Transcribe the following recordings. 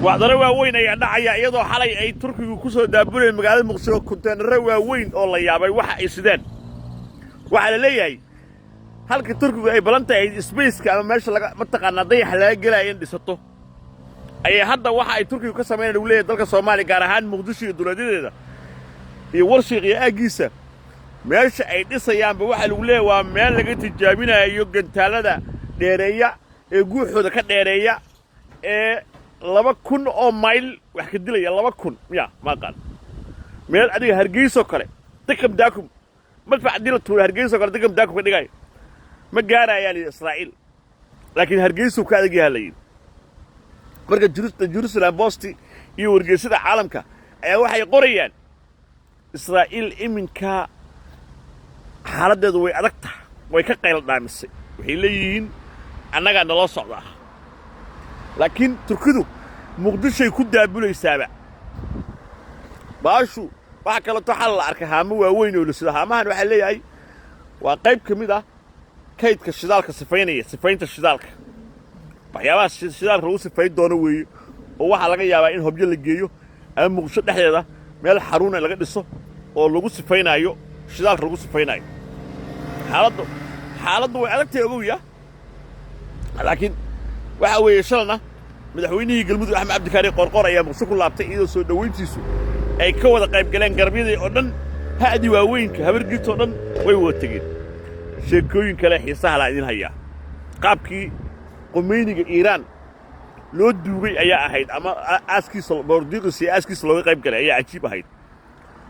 Wacdaro waaweyn ayaa dhacaya, iyadoo xalay ay Turkigu ku soo daabulayeen magaalada Muqdisho konteenaro waaweyn oo la yaabay waxa ay sideen. Waxaa la leeyahay halka Turkigu ay balan tahay spaceka ama meesha laga mataqaanaa dayaxa laga gelaya in dhisato, ayay hadda waxa ay Turkigu ka samaynayaan lagu leeyahay dalka Soomaaliya, gaar ahaan Muqdisho iyo duleedyadeeda iyo Warshiiq iyo aaggiisa. Meesha ay dhisayaanba waxaa lagu leeyahay waa meel laga tijaabinayo gantaalada dheereeya ee guuxooda ka dheereeya ee 2000 oo mayl wax ka dilaya. 2000 miya? Ma aqaan. Meel adiga Hargeysoo kale dakam daakum madfac haddii la tuuro, Hargeysoo kale dakam daakum ka dhigayo ma gaarayaa layidhi Israa'iil, laakiin Hargeysuu ka adag yahaa la yidhi. Marka Jerusalem Post iyo wargeysyada caalamka ayaa waxay qorayaan Israa'iil iminka xaaladdeedu way adag tahay, way ka qayl dhaamisay. Waxay leeyihiin annagaa naloo socdaa, laakiin Turkidu Muqdishoy ku daabulaysaaba baashu. Waxaa kaleeto xal la arkay haamo waaweyn oo la sido. Haamahan waxaa leeyahay waa qayb ka mid ah kaydka shidaalka sifaynaya, sifaynta shidaalka, waxyaabaha shidaalka lagu sifayn doono weeye, oo waxaa laga yaabaa in Hobyo la geeyo ama Muqdisho dhexdeeda meel xaruuna laga dhiso oo lagu sifaynaayo shidaalka lagu sifaynaayo. Xaaladdu way adagtahay, ogowya. Laakiin waxa weeye shalna madaxweynihii Galmudug Axmed Cabdikaari Qoorqoor ayaa Muqdisho ku laabtay, iyadoo soo dhowayntiisu ay ka wada qayb galeen garabyadii oo dhan, ha'dii waaweynka Habargiirta oo dhan way wada tegeen. Sheekooyin kale xiisaha laa idin hayaa. Qaabkii Qumeyniga Iiraan loo duugay ayaa ahayd, ama aaskiisa boordiiqiisa iyo aaskiisa looga qayb galay ayaa cajiib ahayd.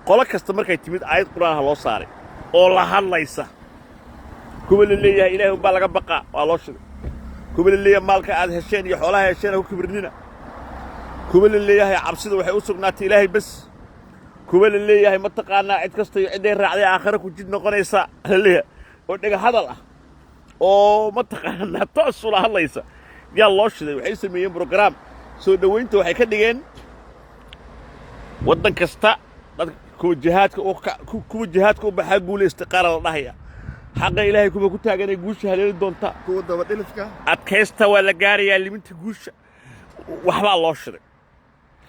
Qolo kasta markay timid aayad Qur-aanha loo saaray oo la hadlaysa. Kuwa la leeyahay Ilaahay umbaa laga baqaa waa loo shigay. Kuwa la leeyahay maalka aad hesheen iyo xoolaha hesheen ha ku kibirnina. Kuwa la leeyahay cabsida waxay u sugnaatay Ilaahay bes. Kuwa la leeyahay mataqaanaa cid kasta iyo cidday raacday aakhare ku jid noqonaysa la leeyahay, oo dhega hadal ah oo mataqaanaa toos ula hadlaysa yaa loo shiday. Waxay sameeyeen program soo dhoweynta. Waxay ka dhigeen waddan kasta dad kuwa jihaadka u baxaa guulaysta qaara la dhahaya, xaqa Ilaahay kuwa ku taaganay guusha haleeli doonta, kuwa dabadhilifka. Adkaysta, waa la gaarayaa liminta guusha. Waxbaa loo shiday,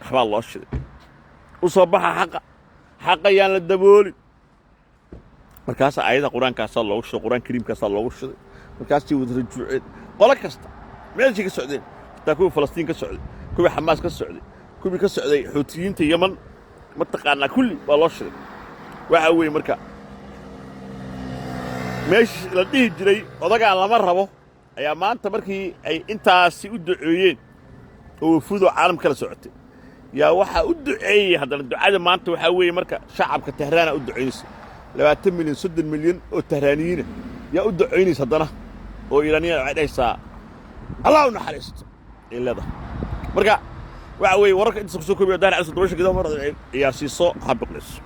waxbaa loo shiday. U soo baxa xaqa, xaqa yaan la daboolin. Markaasaa aayada Qur-aankaasaa loogu shiday, Qur-aan kariimkaasaa loogu shiday. Markaasay wada rajuuceen qolo kasta meeshay ka socdeen, xitaa kuwii Falastiin ka socday, kuwii Xamaas ka socday, kuwii ka socday Xuutiyiinta Yeman, mataqaanaa kulli waa loo shiday. Waxa weeye marka meeshii la dhihi jiray odagaan lama rabo ayaa maanta markii ay intaasi u duceeyeen oo wafuudoo caalam kala socotay yaa waxaa u duceeyey haddana. Ducada maanta waxaa weeye marka shacabka Tehraana u ducaynaysa, 20 milyan, 30 milyan oo Tehraaniyiina yaa u ducaynaysa haddana, oo Iiraaniyan waxay dhahaysaa Allah u naxariisto ay leedahay. Marka waxa weeye wararka intaas kusoo koobiya. Daar Cali Dabasha gidaa mar ciyaarsiiso ha biqlayso.